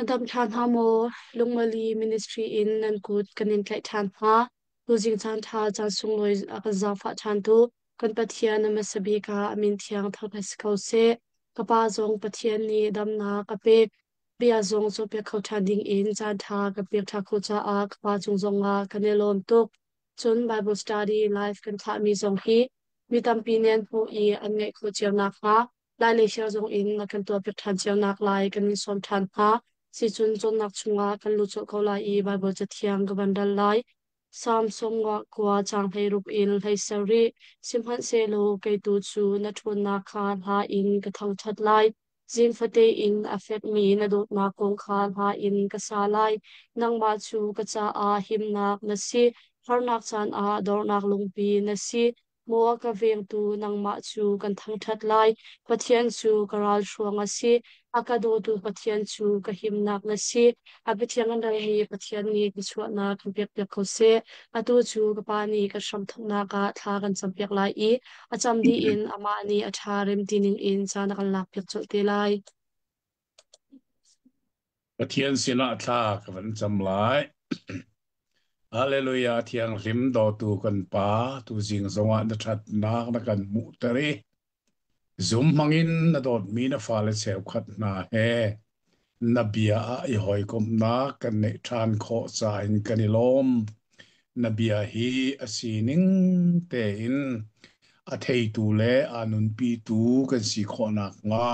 Na dam ṭhan hnga maw? Lungmali Ministry in nan kut kan in tlaih ṭhan hnga. Tuzing caan ṭha caan sunglawi a kan zaangfah ṭhantu kan Pathian a hmasa bik ah a min thiang thangṭhat si ko seh. Ka pa zong Pathian nih damnak a pek. Bia zong cawnpiak kho ṭhan ding in caan ṭha kan pek ṭha kho caah ka pa cung zongah kan i lawm tuk. Cun Bible study live kan thlahmi zong hi mi tampi nih an hmuh i an ngaih khawh cio nakhnga Lai lei share zong in na kan tuahpiak ṭhan cio naklai kan in sawm ṭhan hna. Sicun cawnnak chungah kan lut colh ko lai i Baibal Cathiang ka van ral lai. Salm sawmnga kua caang 16 in 17. Sihmanhsehlaw kei tu cu na ṭhawnnak kha hla in ka thangṭhat lai. Zing fate in a fekmi na dawtnak kong kha hla in ka sa lai. Nangmah cu ka caah himnak na si. Harnak caan ah dornak lungpi na si. Maw a ka vengtu nangmah cu kan thangṭhat lai. Pathian cu ka ralhruang a si. A ka dawtu Pathian cu ka himnak na si. A biathiang an relmi Pathian nih thluachuahnak kan pekpiak ko seh. Atu cu ka Pa nih kan hramthawknak ah thla kan campiak lai i a cam dih in amah nih a ṭha rem ti ning in caan a kan lakpiak colh te lai. Pathian sinah thla ka van cam lai. Hallelujah thianghlim dawtu kan Pa tuzing zongah na ṭhatnak na kan hmuhter i zum hmangin na dawtmi na fale cheukhat hna he na bia ah i hawikomhnak kan neih ṭhan khawh ca in kan i lawm. Na bia hi a sining tein a theitu le aa nunpitu kan si khawh nakhnga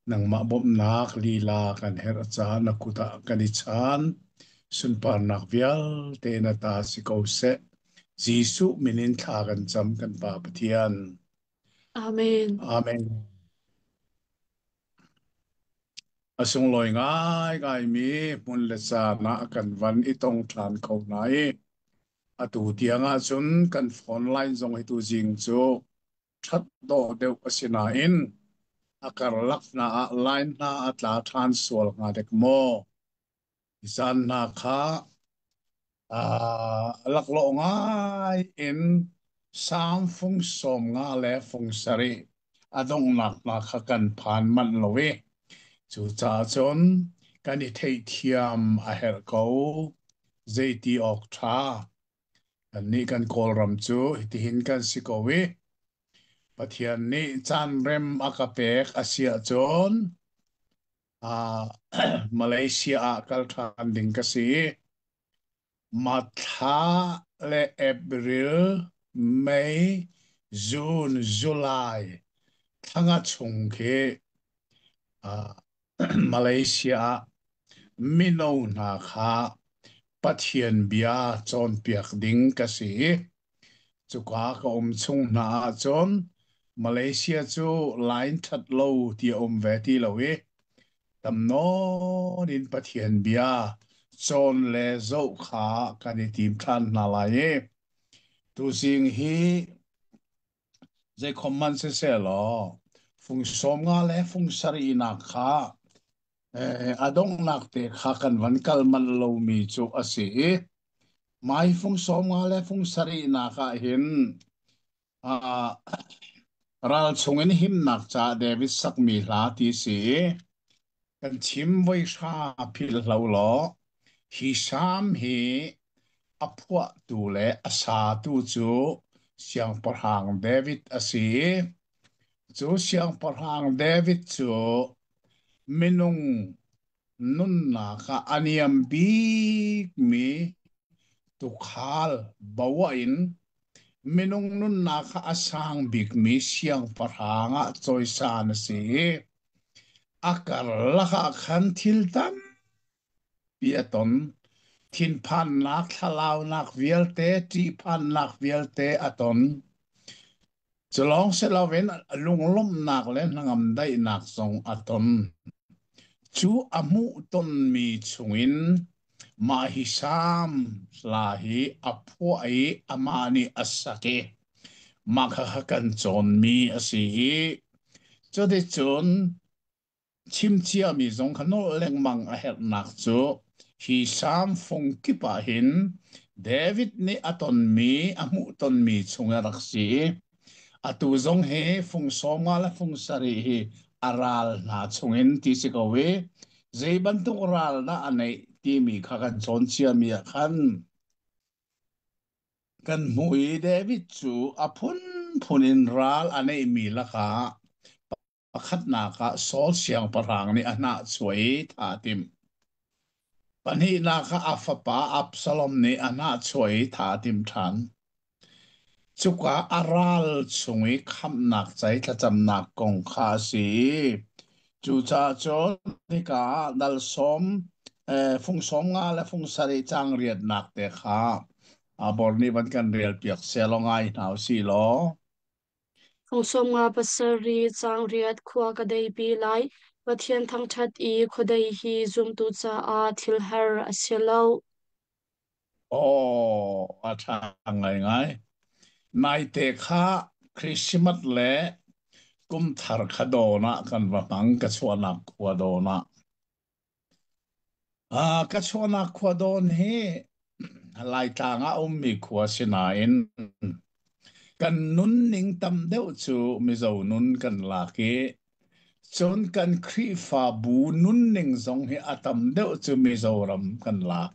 nangmah bawmhnak lila kan herh caah na kut ah kan i chaan. Sunparnak vialte na ta si ko seh. Jesuh min in thla kan cam kan Pa Pathian. Amen. Amen. A sunglawi ngaingaimi hmun le caan ah kan van i tong ṭhan kho hna i atu tiang ahcun kan phone line zong hi tuzing cu ṭhat dawh deuh a si nain a karlak hna ah line hna a tla ṭhan sual hnga dek maw? Zan hna kha laklawh ngai in sang fung 50 le fung sarih a donghnak hna kha kan phan manh lo i cucaah cun kan i theihthiam a herh ko. Zeiti awk ṭha. Kannih kan Kawlram cu hitihin kan si ko i Pathian nih caan rem a ka pek a si ahcun Malaysia ah kal ṭhan ding ka si. Mathla le April, May, June, July thlanga chung khi Malaysia ah mino hna kha Pathian bia cawnpiak ding ka si. Cuka ka um chung hna ahcun Malaysia cu line ṭhat lo ti a um ve ti lo i tam nawn in Pathian bia cawn le zoh kha kan i tim ṭhan hna lai i tuzing hi zeikhom hmanh siseh law fung 50 le fung sarihnak kha a donghnak te kha kan van kal manh lomi cu a si i mai fung 50 le fung sarihnak ah hin ral chungin himnak caah David sakmi hla ti si i kan chim voi hra philh hlo law hi salm hi a phuahtu le a satu cu Siangpahrang David a si i cu Siangpahrang David cu minung nunnak ah a niam bikmi tuukhal bo in minung nunnak ah a sang bikmi siangpahrang ah cawisan a si i a karlak ah khan thil tampi a ton. Thinphannak, thlalaunak vialte, ṭihphannak vialte a ton. Cu lawng si loin lunglawmhnak le hnangam daihnak zong a ton. Cu a hmuhtonmi chungin mah hi salm hla hi a phuah i amah nih a sak i mah khakha kan cawnmi a si i cuticun Chimciami zong kha nolh lengmang a herhnak cu hi salm fung kip ah hin David nih a tonmi, a hmuhtonmi chung a rak si i atu zong hi fung 50 le fung sarih hi a ral hna chungin ti si ko i. Zei bantuk ral dah a neih timi kha kan cawn ciami ah khan kan hmuh i David cu a phunphun in ral a neihmi lakah pakhatnak ah Saul siangpahrang nih a hnahchuah i thah a timh. Pahnihnak ah a fapa Absalom nih a hnahchuah i thah a timh ṭhan. Cuka a ral chung i khamhnak ca i thlacamnak kong kha a si i cucaah cun hika ah dal sawm fung 50 le fung 7 caang riatnak te kha Abor nih van kan relpiak seh law ngai hna u sih law. Fung 57 caang riat khua ka deipi lai. Pathian thangṭhat i khuadei hi zumtu caah thil har a si lo. Aw, a ṭha ngaingai. Naite kha Christmas le Kumthar kha dawn ah kan va hmang, ka chuahnak khua dawn ah. Ah, ka chuahnak khua dawn hi Laitlang ah a ummi khua si nain kan nunning tam deuh cu Mizo nun kan lak i cun kan Khrihfabu nunning zong hi a tam deuh cu Mizoram kan lak.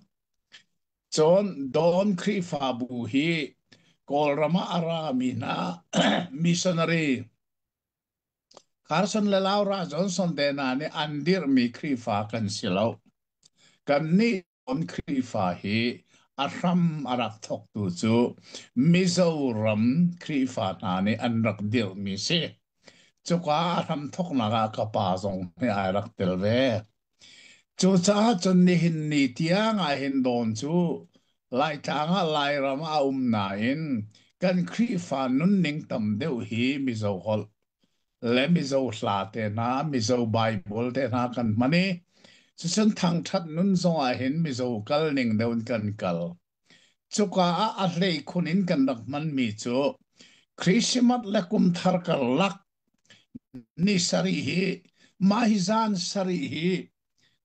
Cun Dawn Khrihfabu hi Kawlram ah a rami hna missionary Carson le Laura Johnson te hna nih an dirhmi Khrihfa kan si lo. Kannih Dawn Khrihfa hi a hram a rak thawktu cu Mizoram Khrihfa hna nih an rak dirhmi si. Cuka a hram thawknak ah ka pa zong hi ai rak tel ve. Cucaah cun nihin ni tiang ah hin dawn cu Laitlang ah Lairam ah a um nain kan Khrihfa nunning tam deuh hi Mizo holh le Mizo hla te hna, Mizo Bible te hna kan hman i cucun thangṭhat nun zong ah hin Mizo kal ning deuh in kan kal. Cuka ah a hleikhun in kan rak hmanmi cu Christmas le Kumthar karlak ni sarih hi mah hi zan sarih hi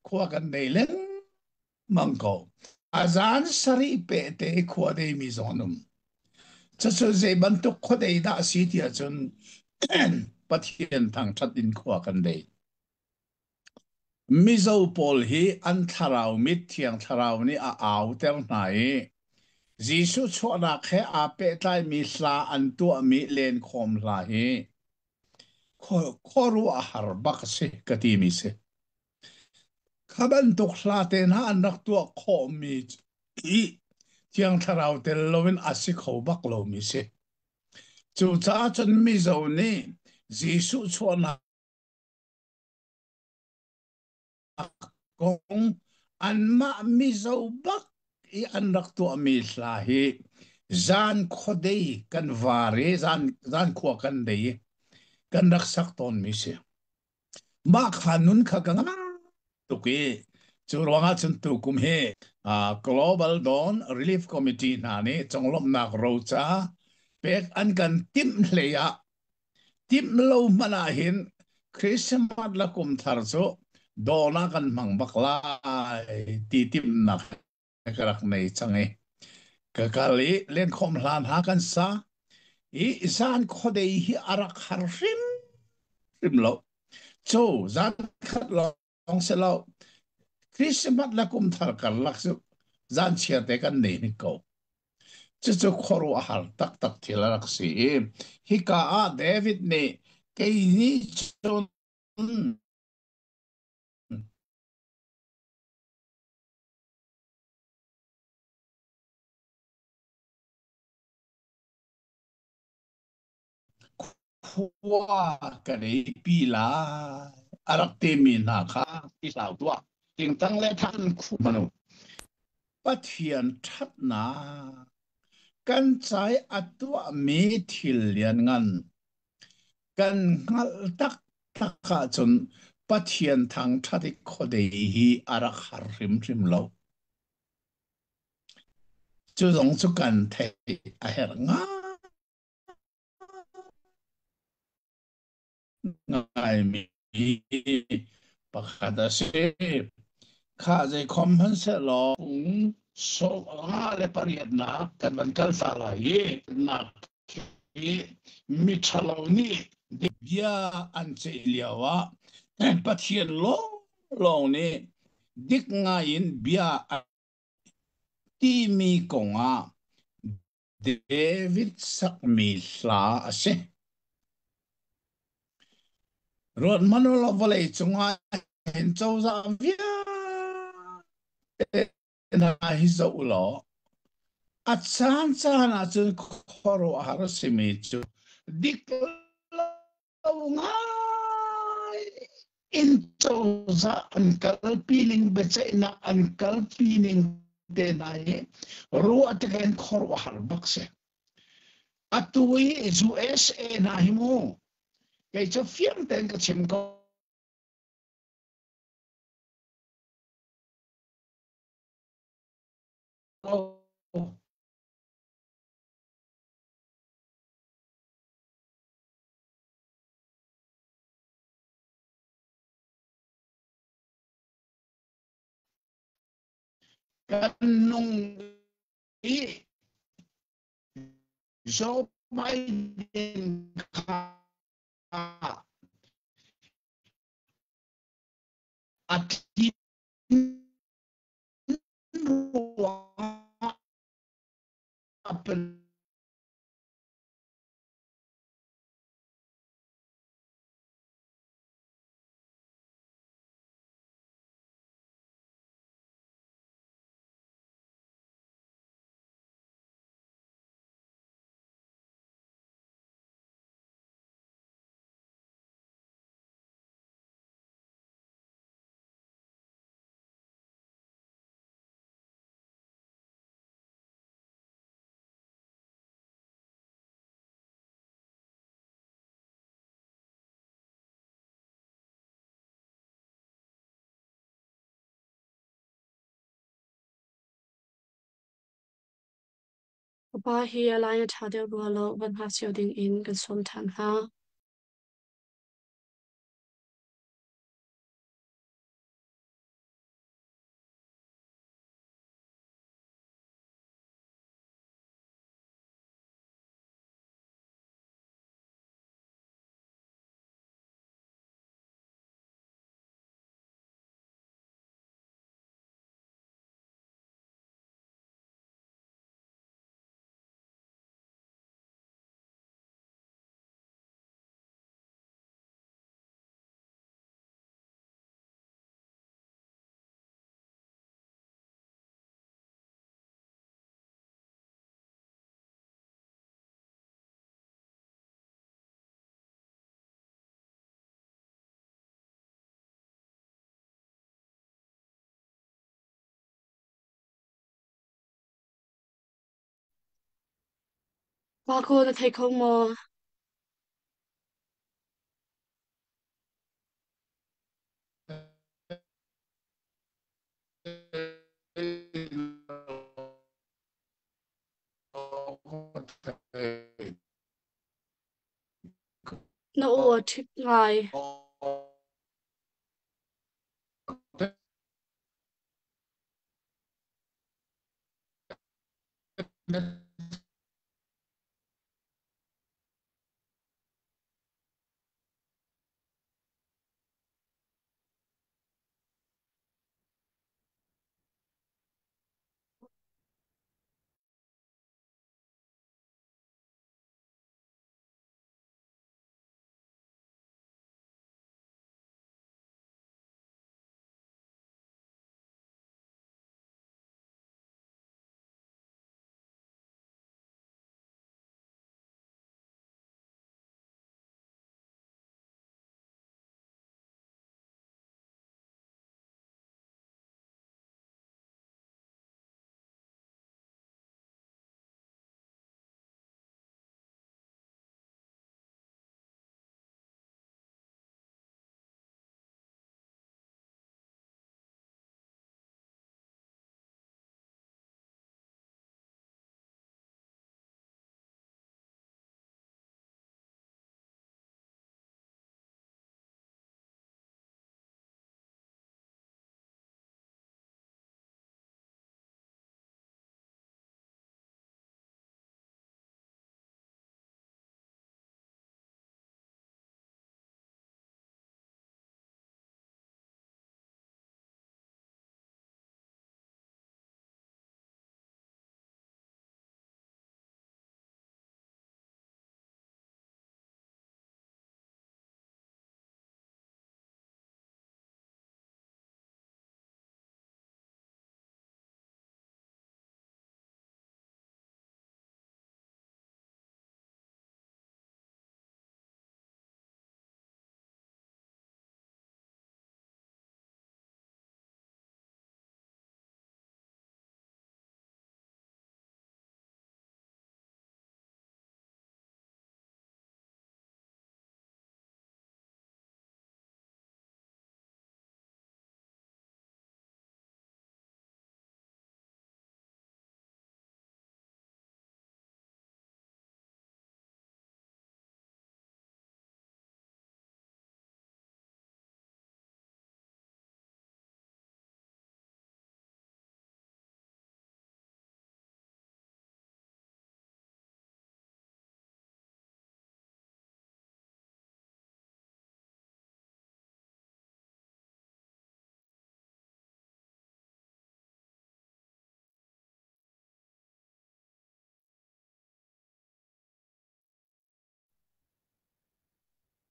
khua kan dei lengmang ko. A zan sarih pehte i khua deimi zong an um. Cucu zei bantuk khuadei dah a si ti ahcun Pathian thangṭhat in khua kan dei. Mizo pawl hi an thlarau mit Thiang Thlarau nih a auter hna i Jesuh chuahnak he aa pehtlaimi hla an tuahmi lenkhawm hla hi khuaruahhar bak a si ka timi si. Kha bantuk hla te hna an rak tuah khawhmi hi Thiang Thlarau tel loin a si kho bak lomi si. Cucaah cun Mizo nih Jesuh chuahnak kong anmah Mizo bak i an rak tuahmi hla hi zan khuadei kan var i zan, zan khua kan dei i kan rak sak tawnmi si. Mah kha nun kha ka ngai tuk i cu ruangah cun tukum hi Global Dawn Relief Committee hna nih conglawmhnak roca pek an kan timh hlei ah Timh lo hmanh ah hin Christmas le kum thar cu dawn ah kan hmang bak lai ti timhnak ka rak nei cang i ka kal i lenkhawm hlan ha kan sa i zan khuadei hi a rak har hrim hrim lo. Cu zan khat lawng si lo Christmas le kum thar karlak cu zan chia te kan nei hnik ko. Cucu khuaruahhar taktak thil a rak si i hika ah David nih kei nih cun khua ka pi lai a rak timi hna kha i hlau tuah. Tingtang le than khu manu. Pathian ṭhatnak kan cai a tuahmi thil lianngan kan hngalh taktak ahcun Pathian thangṭhat i khuadei hi a rak har hrimhrim lo. Cu zong cu kan theih a herh ngaimi pakhat a si. Khah zeikhom hmanhsehlaw phung 58 kan van kal ta lai i nak hi miṭhalo nih bia an ceih lio ah Pathian lawng lawng nih dik ngai in bia a timi kongah David sakmi hla a si. Ruat hmanh u law vawlei cungah hin cozah vialte hna hi zoh u law a caancaan ahcun khuaruahhar a simi cu dik lo ngai in cozah an kalpi ning biaceihnak an kalpi ning te hna hi ruah tikah in khuaruahhar bak si. Atu i USA hna hi mu kei cu fiang tein ka chim ko. Kan nung i Joe Biden kha a thin ruangah Ka pa hi a lai a ṭha deuh rua lo, van hngak cio dingin kan sawm ṭhan hna. Pa ko na thei kho maw? Na aw a ṭhit ngai.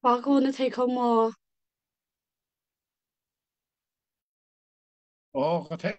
Pa ko na thei kho maw? Aw, ka theih.